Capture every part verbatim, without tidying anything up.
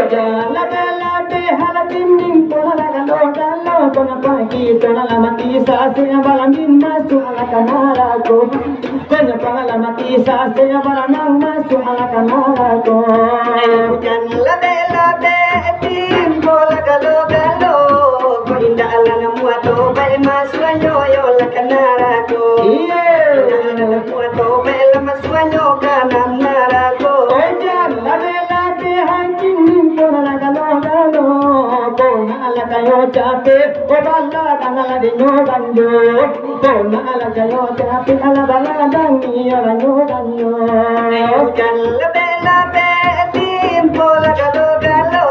Jan labeh-labeh alah dinding, pun alah galo-galo, kok nampak kito nan lah mati, sasek nan balambin masuak alah ka narako. Kok nampak alah mati, sasek nan baranang masuak alah ka narako. Jan labeh-labeh timpo lah galo-galo, kok indak alah namuah tobaik, masuaknyo yo lah ka narako. Iyo. Indak alah namuah tobaik, lah masuaknyo ka nan narako. Jan labeh-labeh hancing, kok nan lah galo-galo, kok nan lah kayo capek, kok bala nan lah dinyo banjo, kok nan lah kayo capek, alah bala nan iyo ranyo banjo. Jan labeh-labeh timpo lah galo-galo,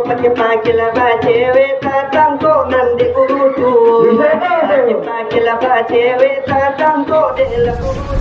pakai-pakai lah bacewek, tatangkok nan di kurutu. Pakai-pakai lah bacewek, tatangkok dek lah kurutu.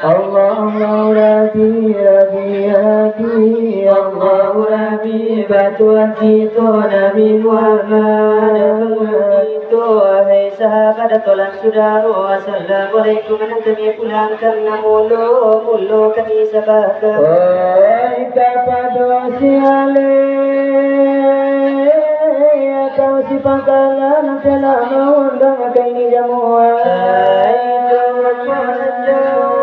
Allah, Allah, Rabbi, Rabbi, Rabbi, Allah, Rabbi, bantuan kito Nabi Muhammad, bantuan kito, hai sahabat, tolong sudaro, assalamualaikum, nan kami pulangkan, nan mulo-mulo kami sambahkan. Oi, kapado si Alek atau si Pangkalan, nan telah maundang ka ini jamuan. Ai, Joko nan jauah,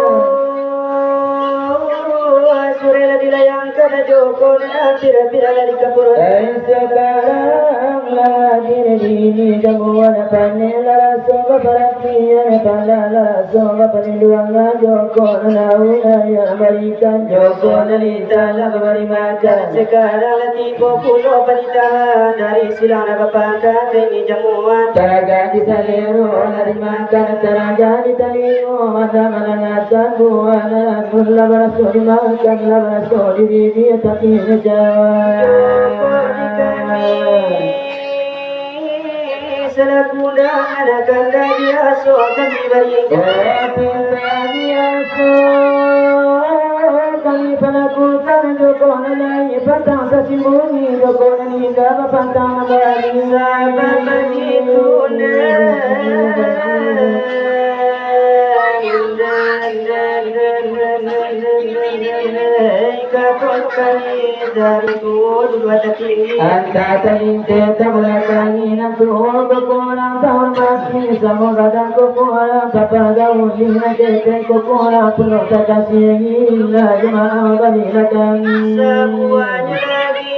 surek lah dilayangkan, Joko nan pira-pira lah dikapurkan. Ai, sakarang lah hadir di ini jamuan, panek lah raso baparatian, pandang lah raso baparinduan, Joko nan jauah lah barikan, Joko nan lintang lah babari makan. Sakarang lah tibo pulo panitahan, dari silang lah bapangka ka ini jamuan. Taragak di salero lah dimakan, taragak di talingo, mata mandangakan, buah nan lah baraso dimakan, lah baraso dibibia, tapi nyo jawab. Joko di kami. Salaku undangan, akan ka biaso kami barikan. Akan ka biaso kami palakukan, Joko nan lai pantang tasimbunyi, Joko nan indak bapantang mambari. Sabab bagitu nah. Kato kami dari tuo duduak tatinggi. Antah talinteh tabalakangi, nan tuo kokolang tahun mati, samo gadang kokolang tapagauli, nan ketek kokolang pulo takasiangi, lah jamaah balilah kami. Sabuahnyo lagi,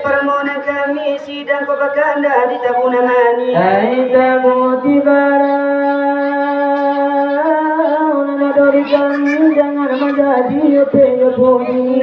parmohonan kami sidang ko bakanda di tabunan manih. Ai, Jangan manjadi pembunyi.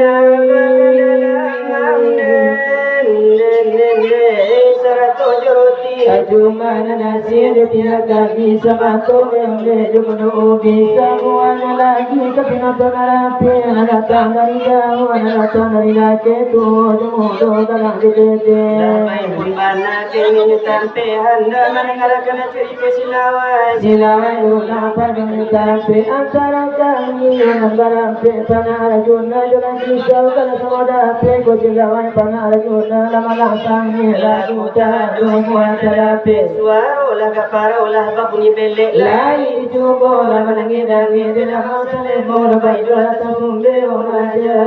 Sarato jo roti. Ajuman nasi jo pihak kami samato, embek jo manu ubi. Samuanyo lagi ka pinonton narapi, nan datang dari jauah, nan datang dari lakeh tu, jo mudo gadang jo tete. Damai pun bana kini tampek, handa mandangarakan Silawai, silawai urang panuah tampek antaro kami nan barampek, Panak Arjuna jo Nan Pisau, kalau samo dapek ko silawai Panak Arjuna, lah malah sangih lagu tadu muah tadapek, suaro lah gak parau lah babunyi belek, lai cubo lah manangih-nangih, di dalam salemo lah baiduak atas sumbeh raja.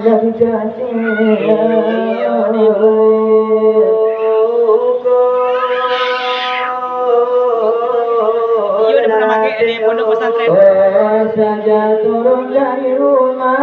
Jadi Iyo, dah pernah pakai di pondok pesantren. Oh, saja turun dari rumah.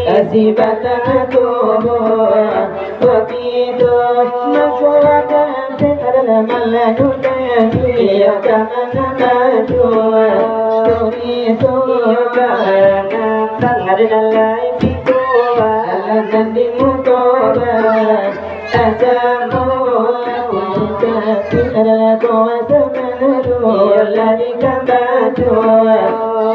Kasih batang tubuh, begitu mangko adalah malah dunia. Iyo ka mana maju, begitu iyo ka mana bang adalah lai pintu. Alah nan di muko bang. Asamu, tapi adalah kuasa manalu. Iyolah di kambajo,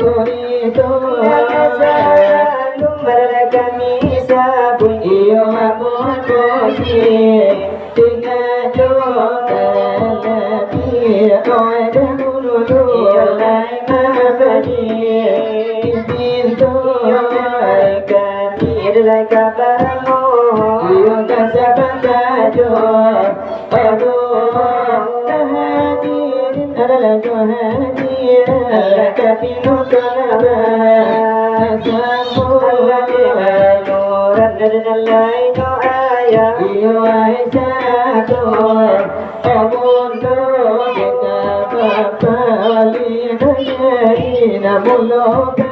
kurito. Asamu, adalah kami sabun. Iyo, amu, amu, si. Tinggal jo, tapi, oh, dah dulu. Iyolah, mabadi. Pintu, iyolah, kami adalah kabar. Iyo ka sabanta jo, aduh, ka hadir, adalah jo hadir, alah ka pinonton abah. Sambuik. Alah di aluran dari nan lain jo ayah. Iyo ai satu, amun tu kita bapa wali dari namun lupa.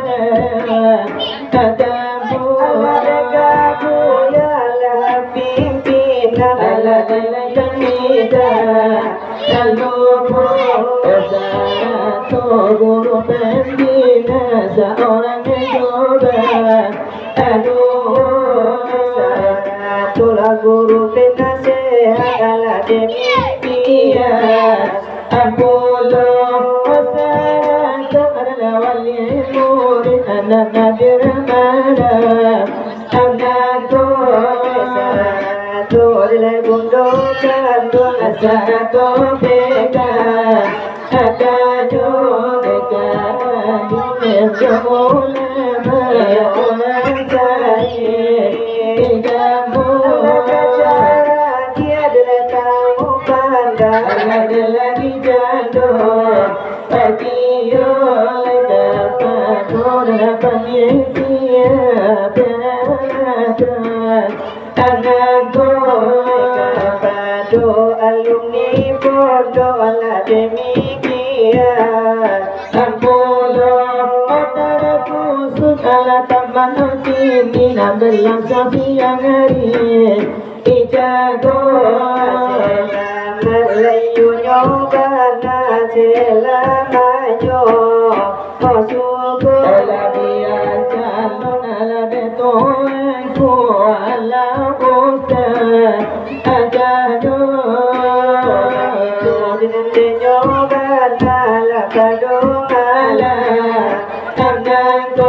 Tatamu. Alah dekamu, yalah pimpinan. Alah dekamu, lalu satu guru pembina, seorang guru. Aduh, satulah guru penasehat, alah demikian. Ampulo, masyarakat adalah wali murid. Nan hadir malam, anakku, sarato dek bundo kanduang, sarato pegang, akanyo pegang, ulama, ulama cari, tiga bulan. Dia adalah tahu pandang, adalah di jando. Patio lai ka pado, nan panitia paralatan. Tangan ko lai ka pado, alumni pondok lah demikian. Sampulo kota khusus alah taman kini, nan balangsung siang hari. Ijago selamat layunyo bana selamanyo. Masuko lah dia calon ala de tuanku ala ustaz. Ajago itu dinyo bana lah kadung ala. Tangan ko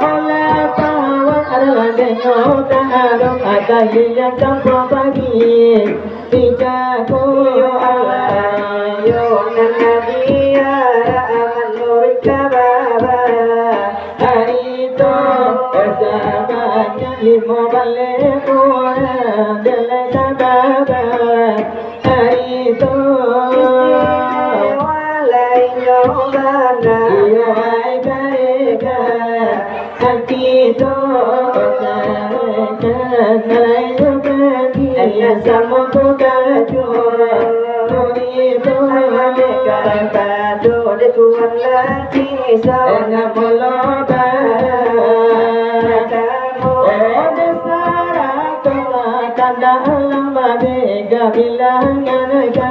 olah pawak, alah denyo taruh, atali yang kampung pagi. Ijago yo Allah, yo nan nabi, ya Rahman, nurika baba. Hari tu sabanyak limo baleh urang, deleka baba. Hari tu istimewa lainyo bana. Iyo, ai bareka. Hati tu bareka, lainyo bagi. Hanya samo tu kaju. Muri tu bareka, pado dek Tuhan lagi. Sawana molo bareka. Oh, desa Tanda alam badega bilangan ka.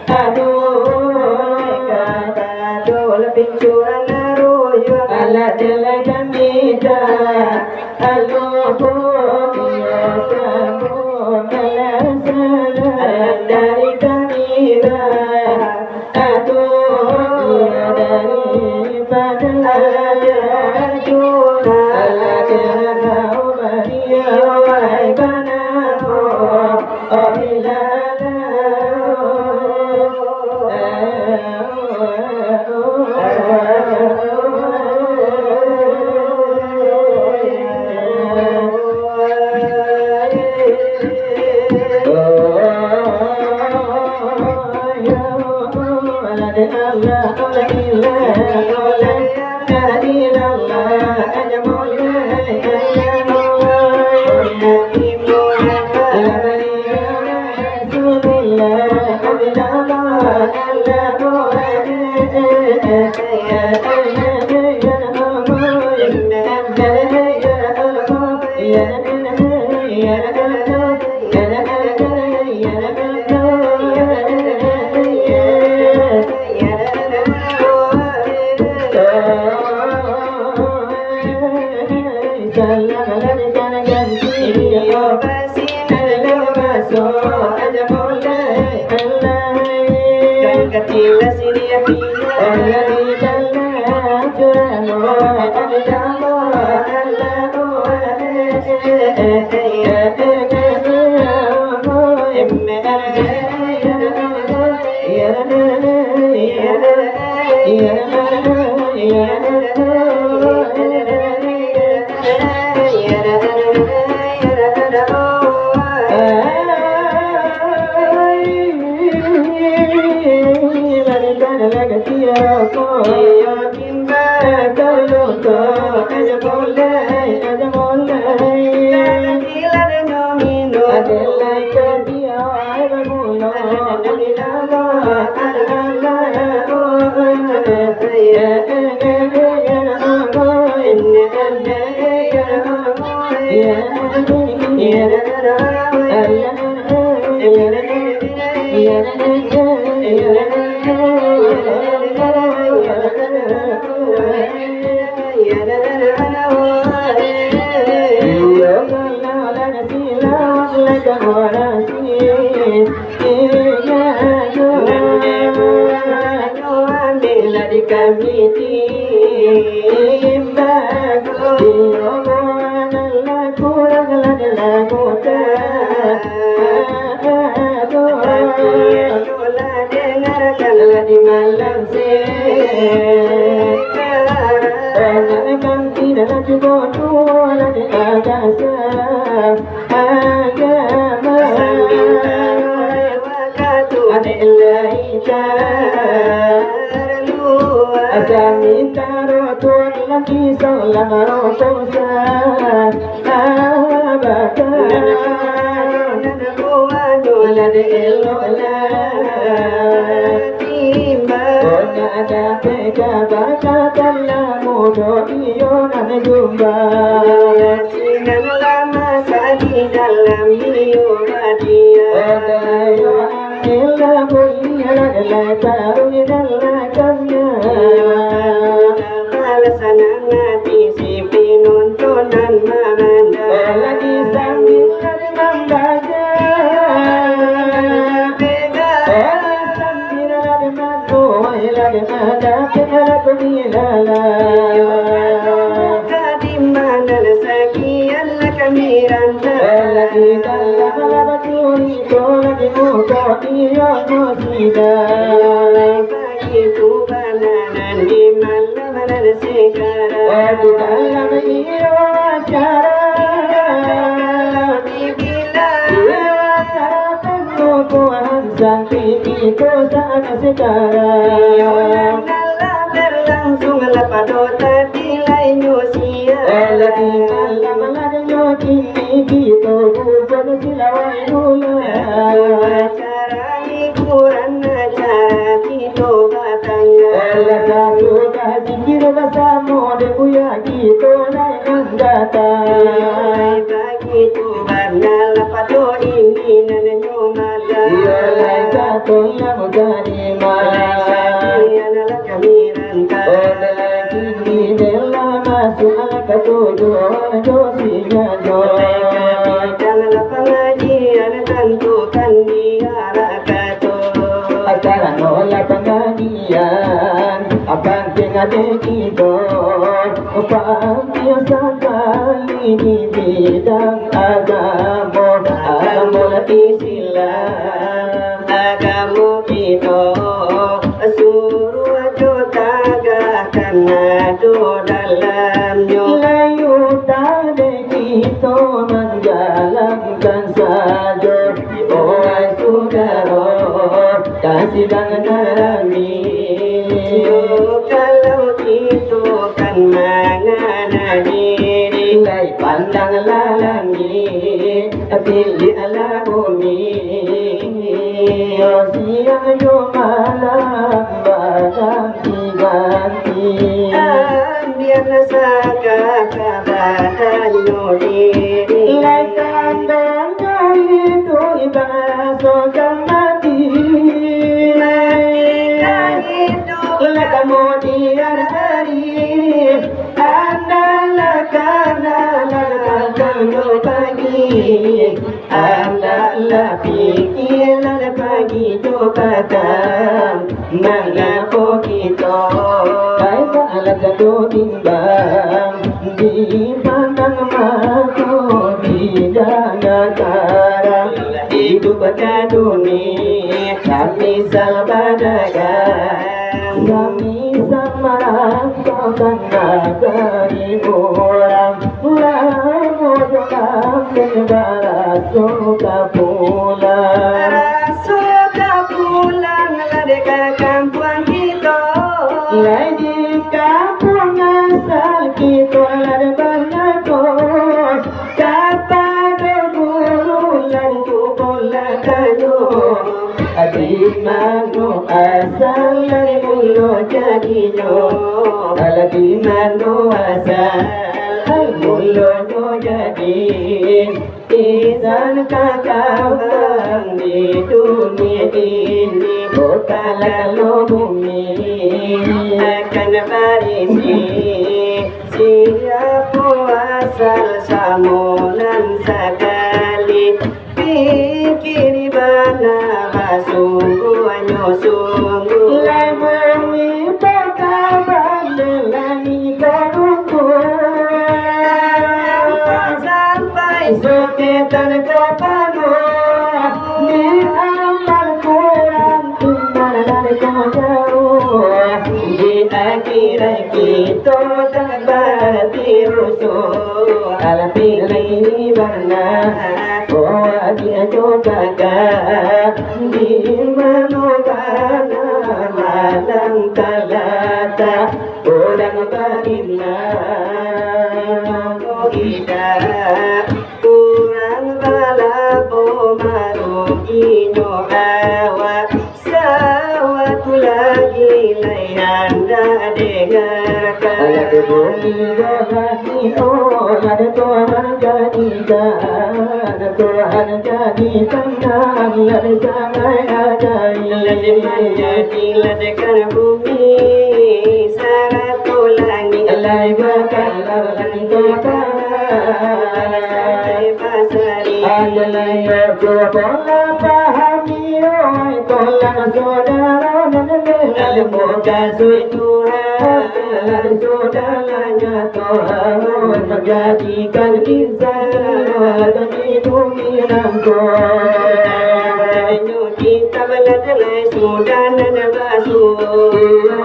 Aduh, ka, aduh, pincuran aruyun. Alah jelek dan tidak. Aduh, pun dia sambung, alah salah dari kami dah. Aduh, iya daripada alah Tuhan, alah Tuhan, iyo, wahai bana, oh, oh, bilala. Kami di Imbau, iyo, buanan lagu, lagu, lagu, lagu, tapi ayo lah dengarkanlah di malam sekarang. Dengarkan, tidak cukup dua lagi agak sah. Agama. Adek lai taruah. Samintaro tuan lagi salam rokosa. Abakar. Nan buanyo lah dek elok lah. Timbang. Kok nak dapek kabakatan lah mudo iyo nan jumba. Sinan lama sadi dalam iyo badia. Odayo angin lah bunyi lah gelai taruih dalam kamar. Balasan nan ati si pinonton nan mamandang. Lagi sambil lagi mambaca. Lagi sambil lagi mantuai lagi madapik lagi dilala. Di mana sakian lah kami rantau. Lagi dalam lah bacurito lagi muko iyo musida. Itu bananan di malam nan sekarang. Oh, di dalam iyo acara. Di dalam iyo acara penuh Tuhan santi kito saat sekarang. Iyo, nan lah berlangsung lah pado tadi lainyo siang. Oh, lah di malam lainyo kini kito bubuak silawai dulu. Acara hiburan acara kito batangah. Alah sasudah zikir basamo dek Buya kito lai nan datang. Baitu bana lah pado ini nan nyo malam. Iyo lai kato lah mukadimah. Lai sakian lah kami rantau. Oh, lai kini bela masuak lah ka tujuan jo singajo. Lai kami dan lah pangajian tantukan di arah kato. Karano lah pangajian, pantiang dek kito, pantiang sakali di bidang agamo, agamo Islam, agamo kito, suruah jo tagahkan ado dalamnyo. Lai utang dek kito manjalankan sajo. Oai sudaro, ka sidang nan rami. Yo, kalau kito kan mangana diri, lai pandanglah langik, tiliaklah bumi. Yo, siang jo malam baganti-ganti. Ambiaklah sakah ka badannyo diri. Lai tandonyo iduik baraso ka mati. Mati ka iduik. Lai kamudian ari, andaklah kana, andaklah kana pagi. Andaklah pikiran pagi jo patang, mangapo kito? Baiklah jatuah timbang, dipandang mato tidak tarang. Iduik ka dunia, samisal badagang, samisal marantau ka nagari urang. Lamo jo kami baraso ka pulang. Baraso ka pulang lah dek ka kampuang kito. Lai di kampuang asal kito lah dek banako. Kapado guru lai tu bolah tanyo. Di mano asal lai mulo jadinyo? Alah di mano asal mulonyo jadi? Insan ka kambang di dunia ini, kota lalu bumi akan barisi. Siapo asal samo nan sakali? Pikiri bana basungguahnyo sungguah. Lai mami bakabande, lai Di akhirat kito tak batiruso, alapilih warna, oh, dia jo baka, di mano bana malang talatak, urang bariman, oh, indak, urang balapo maruginyo awak. Sawatu lagi lai handak dengarkan. Alah, dulu tigo lagi, oh, lah Tuhan jadikan, Tuhan jadikan, lah sangaik ajaib. Lah manjadi, lah dekat bumi, sarato langik, lai bakalam langik Tuhan. Alah, sangaik basari. Alah, lai cubo lah pahami. Oi, tolong saudara nan dalam muka suci Tuhan, sudah lah nyato manjadikan insan di bumi nangko. Kitab lah sudah nan basuo. Iyo,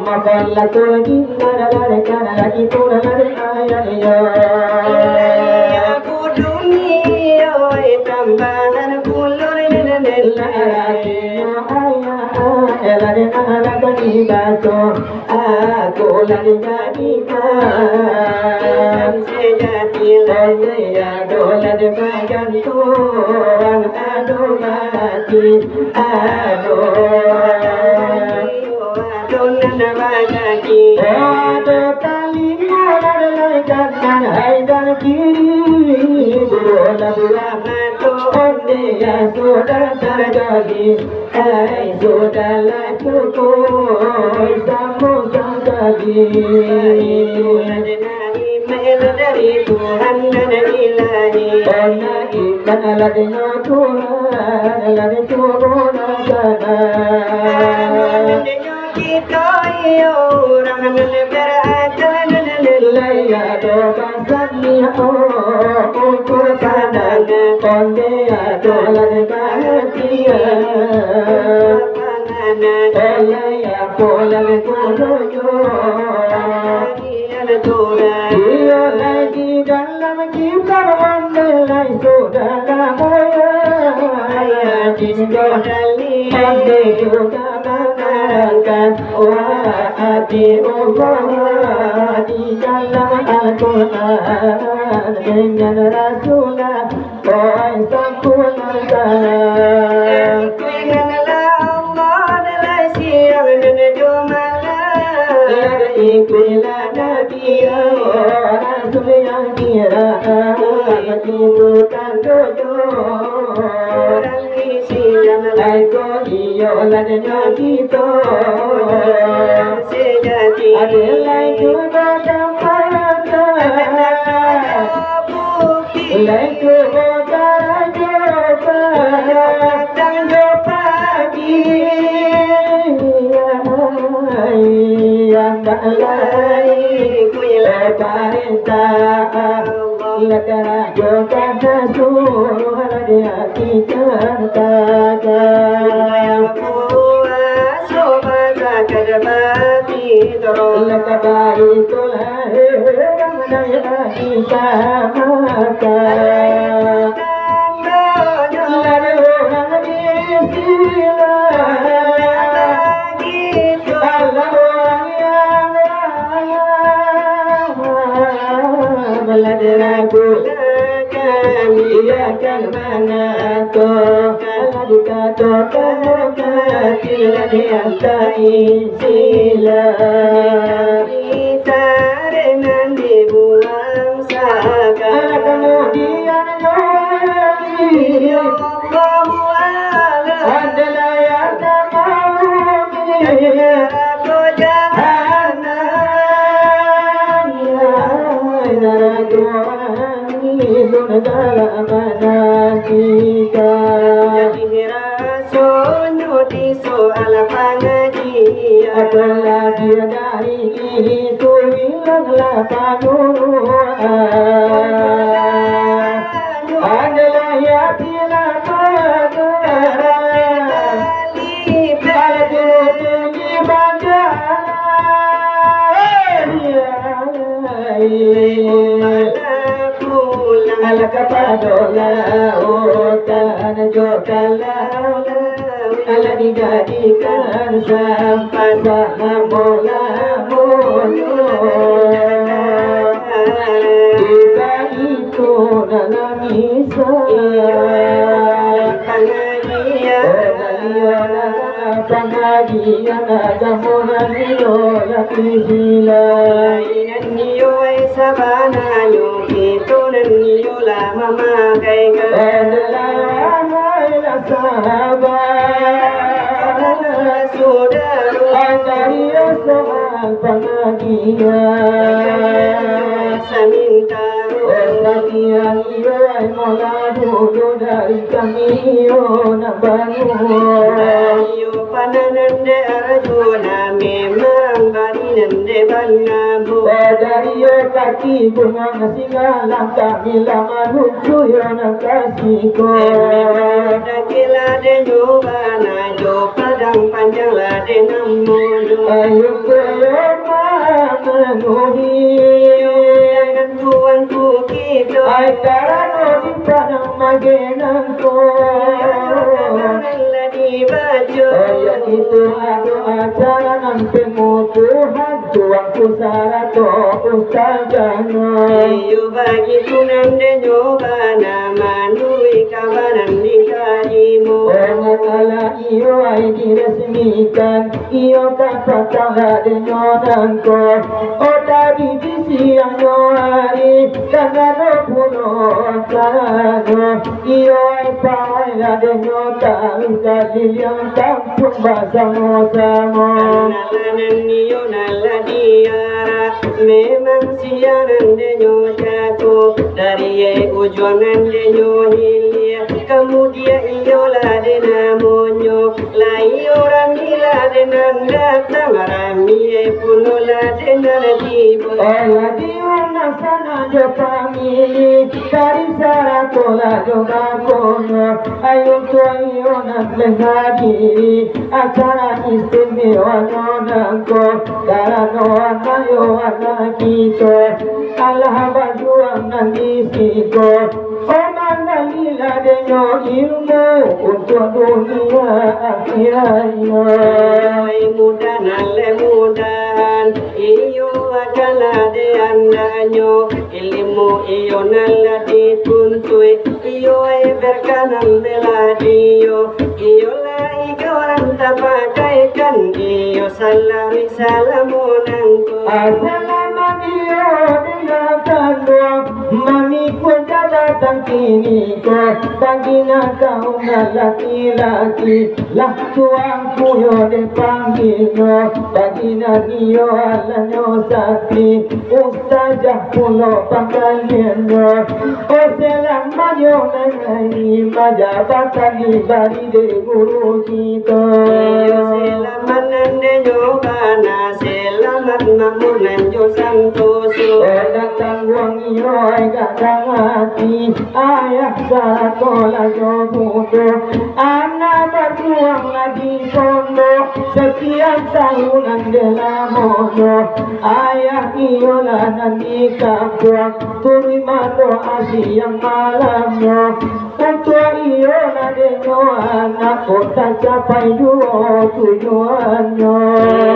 makolah tu lagi, ada larikan lagi tu, ada ayat, iyo. Iya, aku dunia, oi, tambahan pulur, lalakinyo ayah, larikan lagi baco, aku lah dijadikan. Sejati lah, iya, dolan bagantuang, ado mati, ado. Ado talingo nan lai kanan, hai dan kiri, dua lah buah mato, ondeh sudah tarjadi, hai sudahlah cukuik, samo sangkali. Iman dari Tuhan nan ilahi. Iman lah dengan Tuhan, lah diturunkan. Kito iyo urang nan baraja, nan lai ado basaniah, oh, ukur pandang, ondeh ado lah bahagia. Oleh apo lai kudoyo. Iyo lagi dalam kitab, ondeh lai sudah lamo yo. Ondeh sudah manarangkan, wa atiullah, di dalam Al-Quran dengan Rasulullah. Oi, sampurna. Ikuikanlah Allah dalam siang dan jo malam. Ikuilah Nabi, Rasul yang kira, itu tandonyo. Urang Islam lai ko iyo lah nyo kito. Sejati. Adolah itu batambah. Lai cubo karajo, patang jo pagi, andak lai kuilah parentah Allah. Lah karajo ka suruah di ati cantaka. Lah ka baitulah Kita makan. Lalu urang di sila. Alah urang yang raya. Malah diragukan, ia kan mangato. Alah dikatokan, mati lah diantai. Sila. Kita dengan dibuang sakan. Kemudian ya Allah, adalah yang tak mau. Neraka jahanam. Neraka jahanam. Itu negara mana kita. Jadi rasonyo di soal pangajian. Apalagi dari itu hilanglah panuruan. Adalah ya tidak pada. Kalau dulu tinggi Alah kapado lautan jo kalau alah dijadikan sampah salamo-lamonyo. Tibo itu dalam Isa. Pangajian. Oh, pangajian agamo nan iyo lah disila. Nan iyo ai sabananyo kito nan iyo lah mamakaikan. Adalah wahai sahabat. Sudaro. Andari soal pangajian. Samintaro. Satiang iyo ai mola dulu dari kami iyo nak bangun. Iyo panah nan dek Arjuna, memang bari nan dek banamo. Dari iyo kaki gunung Singgalang kami lah manuju iyo nak ka siko. Memang dakek lah dek nyo bana jo padang panjang lah dek namonyo. Ayo koyo mamanuhi. Iyo dengan tuanku kito. Ai karano di padang mageh nangko. Iyo, iyo, kata nan lah dibaco. Ayat itu ado acara nan pengukuhan tuanku sarato ustazanyo. Iyo bagitu nan dek nyo bana manuruik kaba nan ditarimo. Oh, masalah iyo ai diresmikan. Iyo ka patang lah dek nyo nangko. Oh, tadi di siangnyo ari, kan ado pulo acara. Iyo ai pawai lah dek nyo taruih kaliliang kampuang basamo-samo. Karano lah nan iyo nan lah diarak, memang siang nan dek nyo cako. Dari ujuang nan dek nyo hilia, kamudian iyo lah dek namonyo. Lai urang gila dek nan datang, rami pulo lah dek nan tibo. Alah diundang sanak jo pamili, dari sarato lah jo bakonyo. Ayo tuan iyo nan manghadiri acara istimewanyo nangko, karano anak yo anak kito, alah bajuang nan di siko. Oh, mangalilah dek nyo ilmu untuak dunia akhiratnyo. Ilmu dan ale mudahan, iyo akan lah dek andaknyo. Ilmu iyo nan lah dituntuik, iyo ai berkanan belah diyo. Iyo lah igo urang tapakaikan, iyo salaruih salamo nangko. Asalaman iyo dek nan kanduang, mangikuik jabatan kiniko, bagi nan kaum nan laki-laki, lah tuanku yo dipanggianyo, bagi nan iyo alanyo sakti, ustazah pulo panggaliannyo. Oh, salamanyo mangaima jabatan dibari dek guru kito. Iyo, salaman nan dek nyo bana, salamat makmur nan jo santoso. Oh, datang guang iyo ai gadang ati, ayah sarato lah jo bundo. Anak bajuang lah di pondok, sakian taun nan dek lamonyo. Ayah iyolah nan di kampuang, turuik mandoa siang malamnyo. Untuak iyo nan dek nyo anak ko tacapai juo tujuannyo.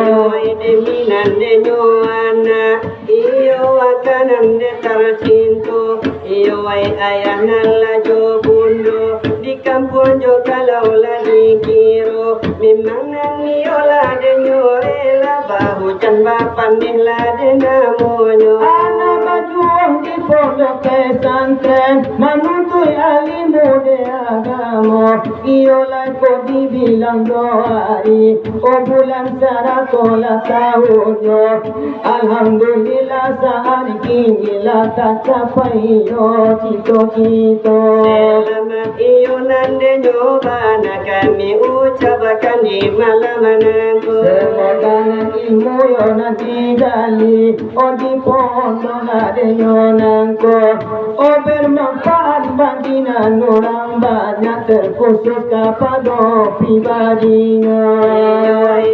Iyo, demi nan dek nyo anak, iyo akan nan dek tarcinto. Iyo, wai ayah nan lah jo bundo, di kampuang jo kalau lah dikiro, memang nan iyo lah dek nyo rela, bahujan bapandeh lah dek namonyo. Anak bajuang di pondok pesantren, manuntuik alimu dek agamo. Iyo lah ko dibilang duo ari, oh bulan sarato lah taunnyo. Alhamdulillah, saari kini lah tacapai yo cito-cito. Salamat iyo nan dek nyo bana kami ucapakan di malam nangko. Semoga nan ilmu yo nan digali, oh di pondok nan dek nyo Nangko, oh, bermanfaat bagi nan urang banyak, terkhusus kapado pribadinyo.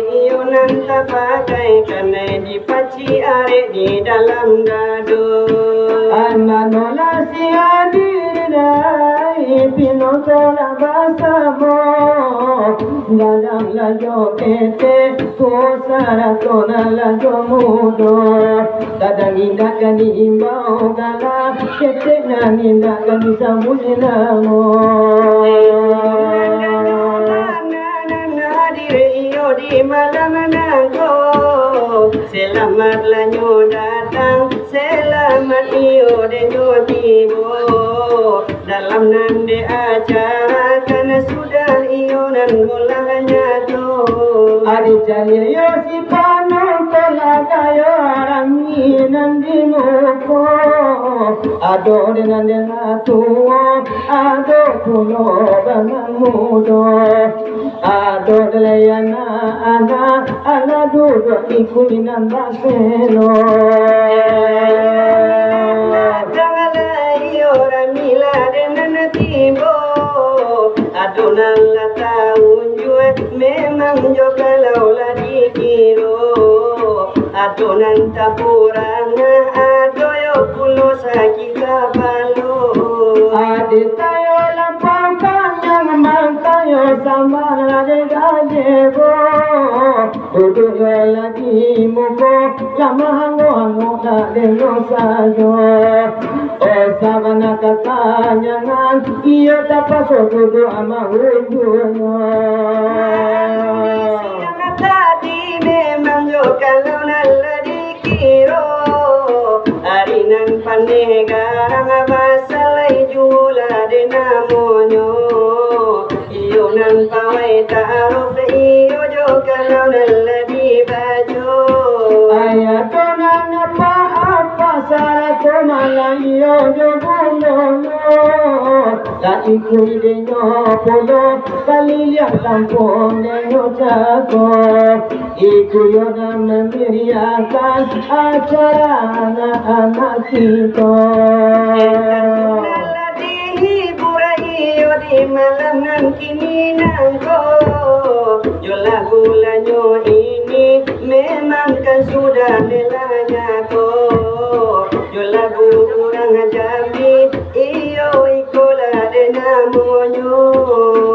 Iyo nan tapakai kanai di pacik arek di dalam gaduh. Anak nolah si adiri dai, pinoto lah basamo. Dalam lajo ketek, tuo sarato nan lajo mudo. Kadang indak ka diimbau gala, ketek nan indak ka disabuik namo. Diri iyo di malam nangko, selamat lah nyo datang, selamat iyo dek nyo tibo. Dalam nan dek acara kan sudah iyo nan bolah nyato. Ari caliak iyo si panonton lah kayo rami nan di muko. Ado dek nan dek nan tuo, ado pulo dek nan mudo. Ado dek lai anak-anak, alah duduak ikuik nan baselo. Janganlah iyo rami lah dek nan tibo. Ado nan lah taunjuak, memang jo kalau lah dikiro. Ado nan takurang, ado yo pulo sakik kapalo. Adek tayo lampau panjang, mangkayo sambah lah dek gajebo. Duduak yo lah di muko, lah maangok-angok nak dengo sajo. Oh, sabana katanyangan, iyo tapaso duduak amak unjuaknyo. Siang tadi memang jo kalau nan lah dikiro, ari nan paneh garang, basalai juo lah dek namonyo. Iyo nan pawai ta'aruf, iyo jo kalau nan lah dibaco. Ayah ko nan apa-apa, sarato malah iyo jo bunonyo. Lah ikuik denyo pulo, kaliliang kampuang denyo cako. Ikuik yo nan mameriahkan acara anak-anak kito. Dihibur iyo di malam nan kini nangko, jo lagu lanyo ini memang kan sudah nelah nyato. Jo lagu urang Jambi, iyo iko lah dek namonyo.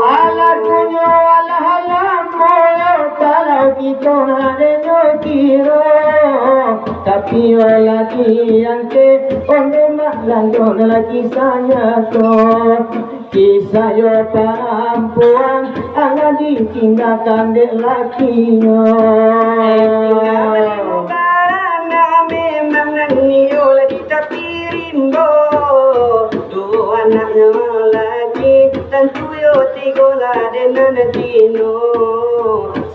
Alah tunyo, alah alah moyo, kalau kito nak denyo kiro. Tapi yo lah diangkek, onde mak lanjut lagi sayo ko. Kisah yo parampuan, alah ditinggakan dek lakinyo. Tinggal barang, memang nan iyo lah di tapi rimbo. Duo anaknyo laki, tantu yo tigo lah dek nan tino.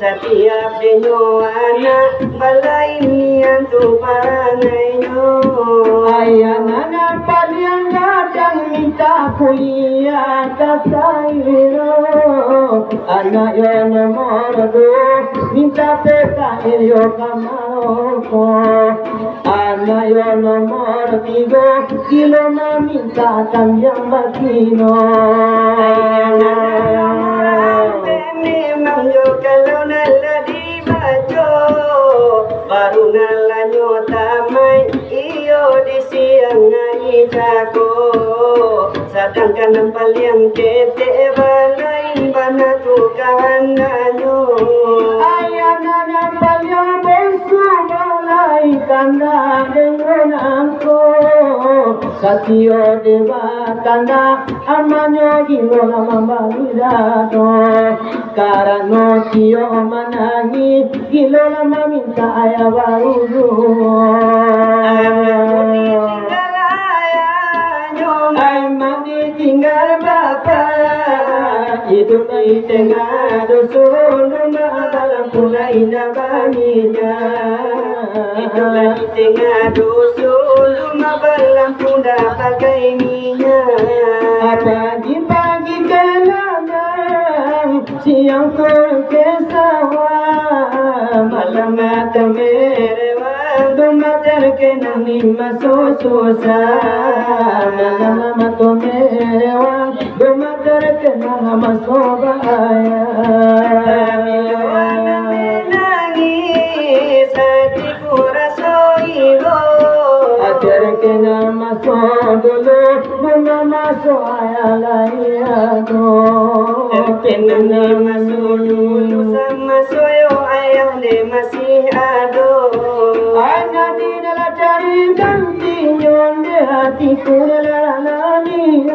Satiap denyo anak, balain nian tu paranainyo. Ayah nan paliang gadang minta kuliah ka Kairo. Anak yo nomor duo, minta P K L yo ka Maroko. Anak yo nomor tigo, gilo maminta kambiang batino. Memang yo kalau nan lah dibaco, baru nan lah nyo tamai, iyo di siang ari cako. Sadangkan nan paliang ketek balain bana tu kawan danyo. Ayah nan paliang bonsu balain kanda dengo nangko. Satio dek bakanda, amanyo gilo lah mambali dado. Karano tio manangih, gilo lah maminta ayah baru juo. Anak budi tinggal ayahnyo, ai mak ditinggal bapak. Iduik di tangah dusun, rumah balampu lah indak baminyak. Iduik lah di tangah dusun, rumah balampu indak pakai minyak. Pagi-pagi ka ladang, siang turun ka sawah, malam matang merewang, tu mah Kenang ni maso susah, malam mato mewah, rumah terkenang maso bahaya. Pabilo anak manangis, hatiku raso ibo. Terkenang maso dulu, rumah maso ayah lahia tu. Terkenang ni maso dulu, samaso yo ayah ne masih ado. Anak ni dalam cari gantinyo, di hatiku dalam nangis.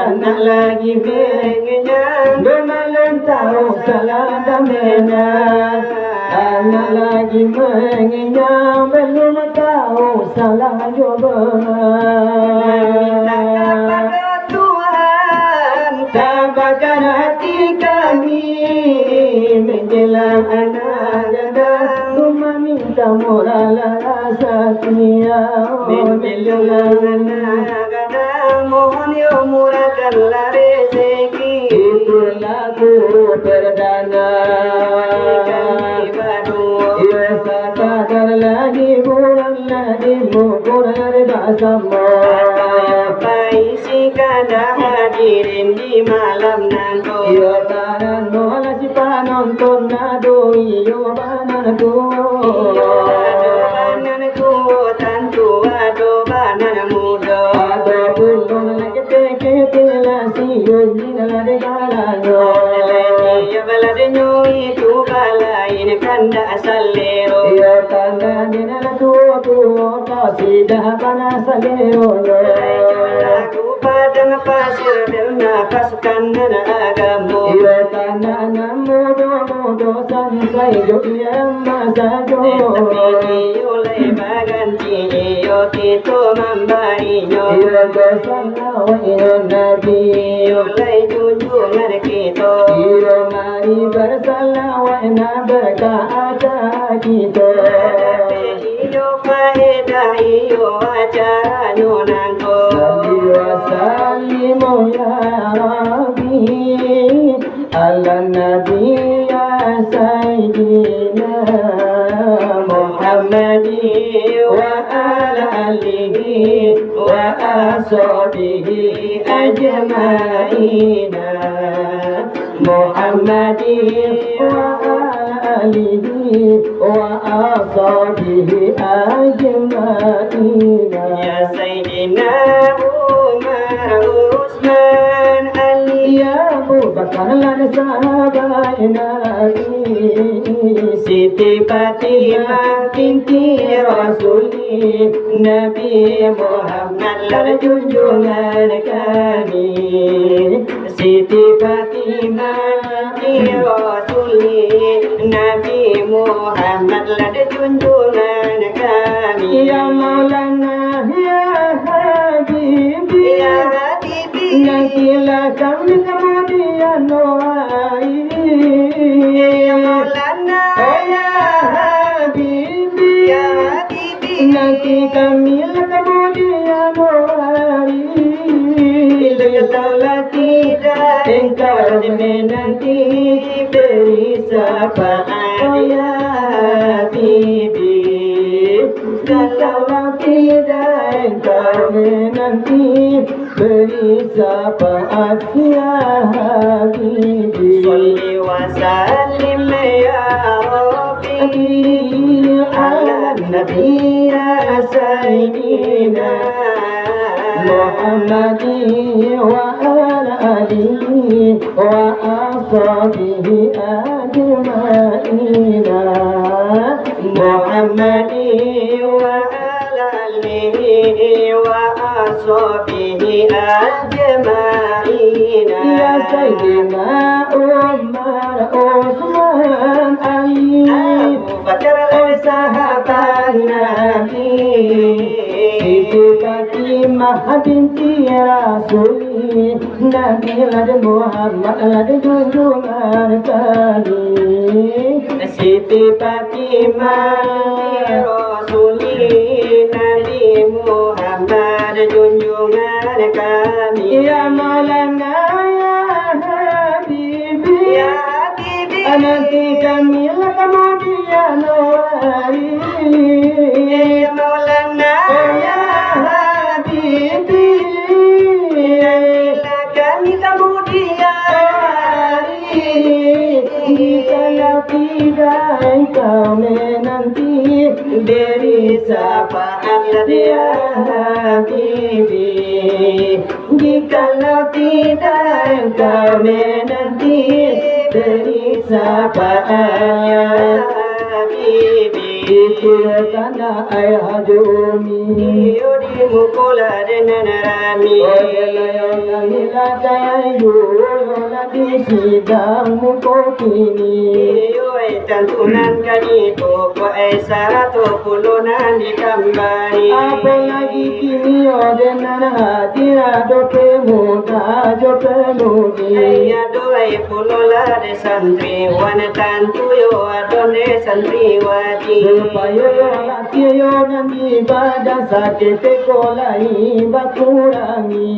Anak lagi mangenyang, do malun tahu salah dan benar. Anak lagi mangenyang, balun tahu salah jo benar. Minta kapado Tuhan, tabahkan hati kami, manjelang anak gadang, rumah minta murah lah satia. Manjelang anak gadang, mohon yo murahkanlah rezeki. Itulah guru perdana. Kami baduo. Iyo sakadar lah hiburan, lah dimukur lah basamo. Apa yang baisi kandak hadirin di malam nan ko. Iyo karano lah si panonton ado iyo banan tuo. Iyo ado banan tuo, tantu ado banan mudo. Ado pulo lah ketek-ketek lah si Yuni lah digalanyo. Iyo baladonyo itu balain kandak salero. Iyo kandak di nan tuo-tuo, kasidah bana saleronyo. Lagu padang pasir bernafaskan nan agamo. Iyo kandak nan mudo-mudo sansai jo iyo masajo. Tapi iyo lai baganti, iyo kito mambarinyo. Iyo dosa Awak inyo Nabi, iyo lai junjuangan kito. Iyo mari basalawat nan barakaik kito. Iyo faedah, iyo acaranyo nangko. Salli wa sallim ya Rabbi. Ala Nabi ya Sayyidina Muhammadi wa ala alihi wa ashabihi ajma'ina. Muhammadi wa ala alihi wa ashabihi ajma'ina. Ya Sayyidina Umar, Usman, Ali, ya Abu Bakar, lan sahabat Nabi. Siti Fatimah binti Rasuli, Nabi Muhammad lah junjungan kami. Siti Fatimah binti Rasuli, Nabi Muhammad lah junjungan kami. Ya Maulana, ya Habibi, ya Habibi, nantilah kami kamudian hari. Ya Maulana, oh ya Habibi, ya Habibi, nanti kamilah kamudian hari. Bila katalah tidak engkau menanti, beri syafaat ya Habibi. Kalau tidak engkau menanti, beri syafaat ya Habibi. Salli wa sallim ya Rabbi ala Nabi ya Sayyidina Muhammadi wa ala alihi wa ashabihi ajma'ina. Muhammadi wa ala alihi wa ashabihi ajma'ina. Ya Sayyidina Umar, Usman, Ali, Abu Bakar, oh sahabat Nabi. Siti Fatimah binti Rasuli, Nabi lah Muhammad lah junjungan kami. Siti Fatimah binti Rasuli, Nabi Muhammad junjungan kami. Ya Maulana, ya Habibi, ya Habibi, nanti kamilah kamudian hari. Ya Beri syafaat ya Habibi. Jikalau tidak engkau menanti, beri syafaat ya Habibi. Itu tanah air Haji Umi. Iyo di muko lah dek nan rami. Oh, dek layo kami lah kaya iyo, yo lah di sidang muko kini. Iyo, ai tantu nan kami pokok ai sarato pulo nan ditambari. Apolagi kini yo dek nan hadir ado pemuda jo pemudi. Ai ado ai pulo lah dek santriwan, tantu yo ado dek santriwati. Supayo yo latih yo nan ibadah saketek ko lai bakurangi.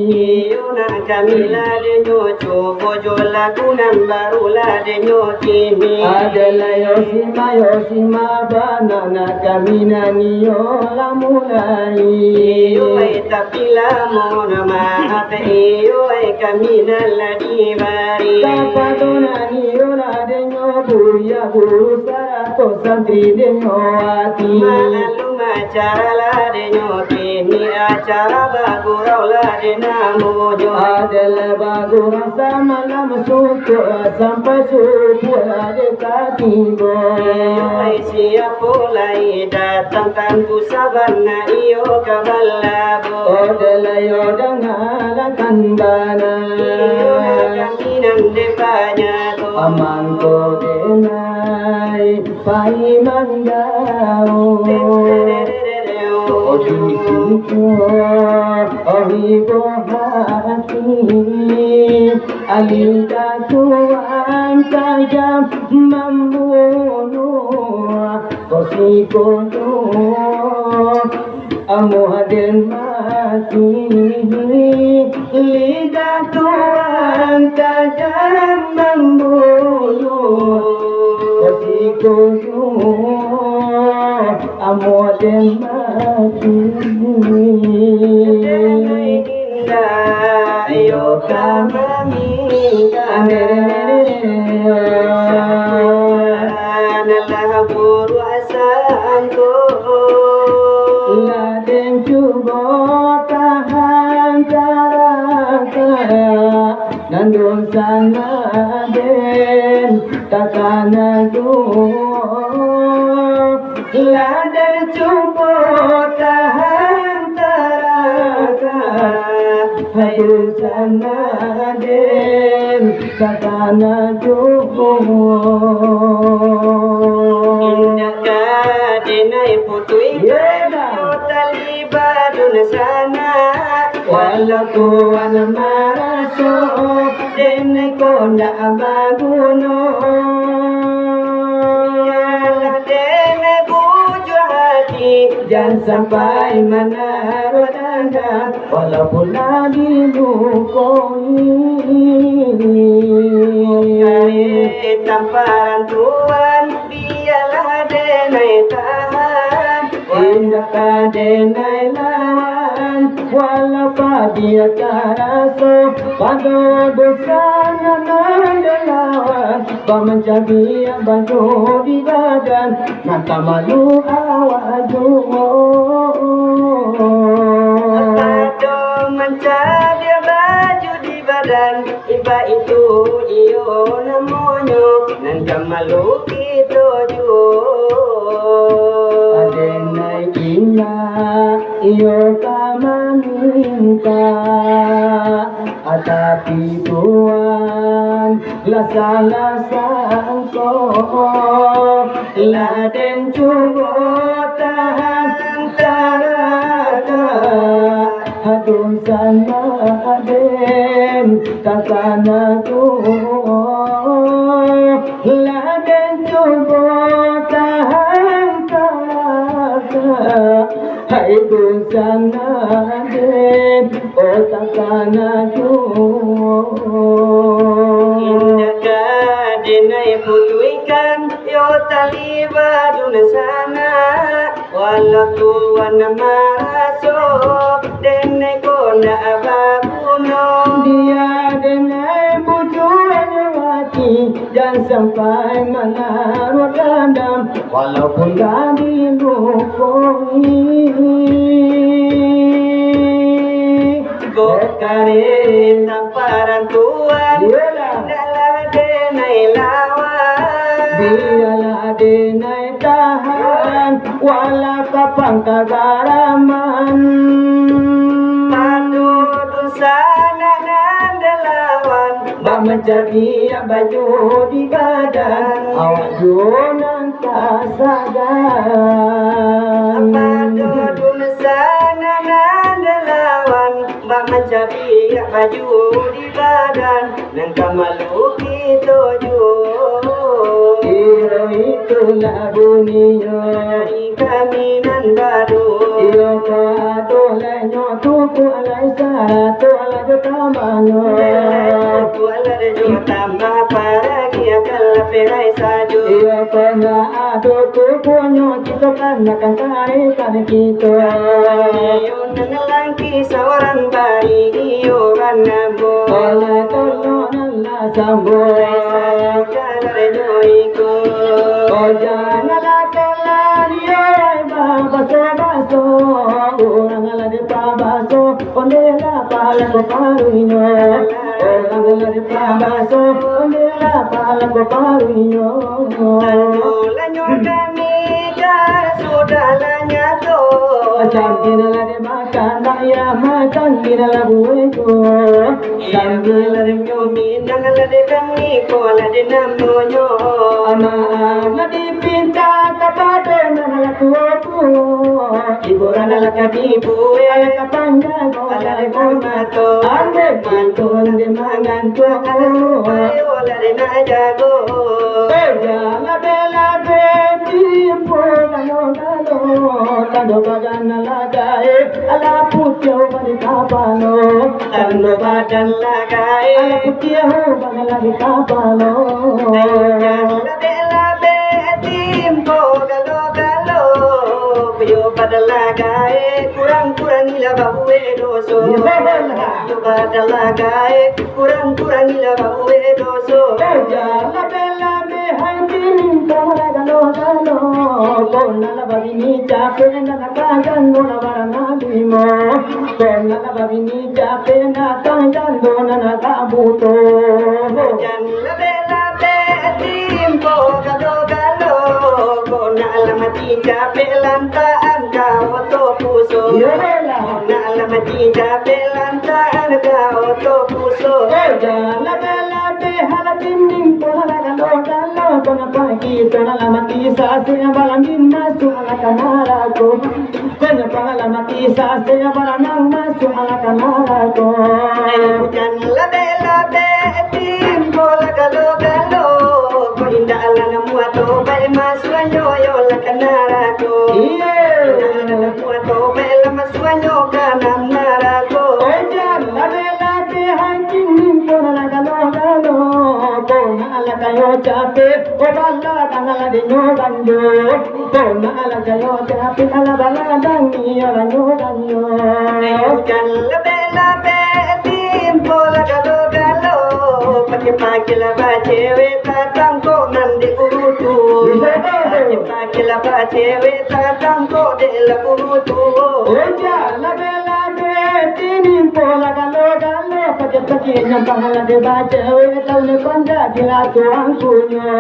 Iyo nak kami lah denyo cubo jo lagu nan baru lah denyo kini. Adalah yo sima, yo sima bana nak kami nan iyo lah mulai. Iyo ai tapi lah mohon maaf, iyo ai kami nan lah dibari. Kapado nan iyo lah denyo buya guru sarato santri denyo ati. Maklum acara lah denyo kini, acara bagurau lah dek namonyo. Adalah bagurau samalam subuah sampai subuah lah dek tatibo. Iyo ai siapo lai datang tantu sabana iyo ka balabo. Adalah yo dangakan bana. Iyo nak kami nan dek banyak ko. Amang ko denai pai manggau. Oh, di situ, oh, ibo hati, alih datuan tajam mambunuh. Ko siko tu, amuah den mati, lidah tuan tajam mambunuh. Ko siko tu, amuah den mati. Indak iyo ka maminta. Sakola nan lah buruak sangko. Lah den cubo tahan tarata, nan dosa nan den takana tu. Lah den cubo tahan tarata, hai dosa nan den takana tu. Indak ka denai putuihkan, yo tali badun sanak. Walau tuan maraso, denai ko ndak baguno. Bialah denai bujua hati, jan sampai manaruah danda. Walaupun lah dilukoi. Tamparan tuan, bialah denai tahan. Indak ka denai lawan, walau padiah taraso, pado dosa nan den lawan. Bamancabik baju di badan, nan tamalu awak juo. Pado mancabik baju di badan, iba itu iyo namonyo, nan tamalu kito juo. Aden naik indak iyo ka maminta, tapi tuan lah salah sangko, lah den cubo tahan tarata, dosa nan den takana tu. Lah den cubo tahan tarata, hai dosa nan den, oh, takana juo. Indak ka denai putuihkan, yo tali badun sanak. Walau tuan maraso, denai ko ndak baguno. Bialah denai bujua hati, Jan sampai manaruah dandam, walaupun ka dilukoi. Kok kareh tamparan Tuan, iyolah, bialah denai lawan. Bialah denai tahan, walau ka pangka garaman. Pado dunsanak nan dilawan, bak mancabiak baju di badan, awak juo nan tasagan. Pado dunsanak nan dilawan, bak mancabiak baju di badan, nan ka malu kito juo. Iyo itulah buninyo. Kami nan baduo. Iyo ko ado lai nyo tukuak lai sarato lai jo tambahnyo. Lai tukuak lai jo tambah paragiakan lah perai sajo. Iyo ko ndak ado tukuaknyo kito kan akan karekan kito. Iyo nan langki saurang bari iyo banamo. Oleh tolong nan lah sambuik. Lai sasukaranyo iko. Oh, janganlah telah liai babaso-baso, urang lah dipabaso, ondeh lah palaku paruinyo. Urang lah dipabaso, ondeh lah palaku paruinyo. Tantulah nyo kami ka sudah lah nyato. Sampai lah dimakan, tak ya makan, bila lah buai ko. Sambil rindu minang lah di kami, ko lah di namonyo. Maaf lah dipinta kapado nan lah tuo-tuo. Hiburan lah ka dibuek, alah ka panjago, alah di mamato. Ambo bantu lah di mangantuang, alah supayo lah di nak jago. Eh, jan lah bela-bela, timpo galo-galo, tando badan lah gaek. Alah putiah bari kapalo. Tando badan lah gaek. Alah putiah bari kapalo. Jan labek-labek timpo galo-galo. Kuyo badan lah gaek, kurang-kurangilah babuek doso. Iyolah. Kuyo badan lah gaek, kurang-kurangilah babuek doso. Jan labek-labek hai timpo galo-galo. Kok nak lah babini capek, nak lah kajan, nak lah baranak limo. Kok nak lah babini capek, nak kajan, nak lah buto. Jan labek-labek timpo galo-galo. Kok nak lah mati capek lantaran ka oto puso. Iyolah. Kok nak lah mati capek lantaran ka oto puso. Eh, jan labek-labek hala dinding pun hala galo-galo. Kok nak pagi, kok nak lah mati sasek, balambin masuak lah ka narako. Kok nak pagi lah mati sasek, baranang masuak lah ka narako. Jan labek-labek timpo lah galo-galo. Kok indak lah namuah tobaik, masuaknyo yo lah ka narako. Iyo. Indak lah namuah tobaik, lah masuaknyo ka nan narako. Oi, jan labek-labek hai timpo lah galo-galo. Kok nak lah kayo capek, oh, bala tangan lah dinyo banjo. Kok nak lah kayo capek, alah baladang iyo lah nyo banyo. Jan labek-labek timpo lah galo-galo. Pakai-pakai lah bacewek, tatangkok nan di ulu tu. Pakai-pakai lah bacewek, tatangkok dek lah ulu tu. Jan labek-labek timpo lah galo-galo. Pakai-pakai nyampang lah di bacewek, tahu ni konda gila tuangkunyo.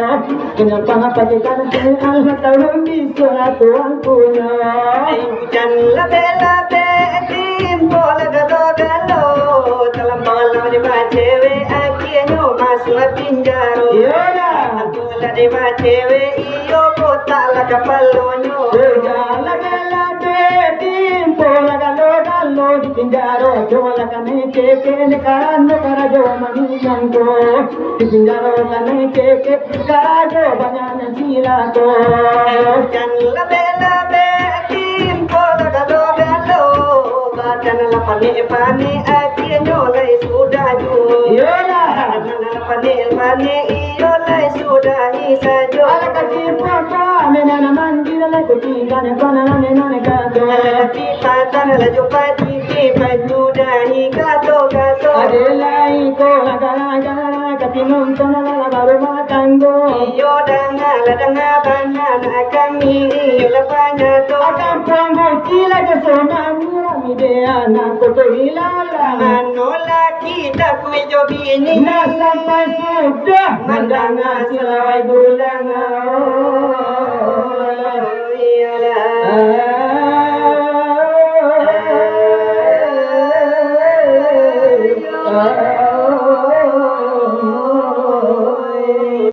Kenapa ngapa kita nanti anak tahu bisa tuangkunyo? Jan labek-labek timpo lah galo-galo. Talampau lah di bacewek, akhirnyo masuak pinjaro. Iyolah. Lah di bacewek, iyo botak lah kapalonyo. Jan labek-labek timpo lah galo-galo. Di pinjaro jo lah kanai keke, ni karano karajo maminang ko. Di pinjaro kanai keke, karajo banyak nan cilako. Jan labek-labek timpo lah galo-galo. Badan lah panek-panek, akhirnyo lai sudah juo. Iyolah. Badan lah panek-panek, iyo lai sudahi sajo. Alah kaji papa, mena naman di dalam kucing dan Lalati patang laju patiti panyudahi kato-kato. Adelai ko laga-laga, kati nonton ala barumah tanggo. Iyo danga lah danga bana nak kami, iyo lah panyato. Akan pangguci lah jo sonami, rami de anak koto hilala. Mano laki takuik jo bini. Nah sampai sudah mandanga silawai dulang.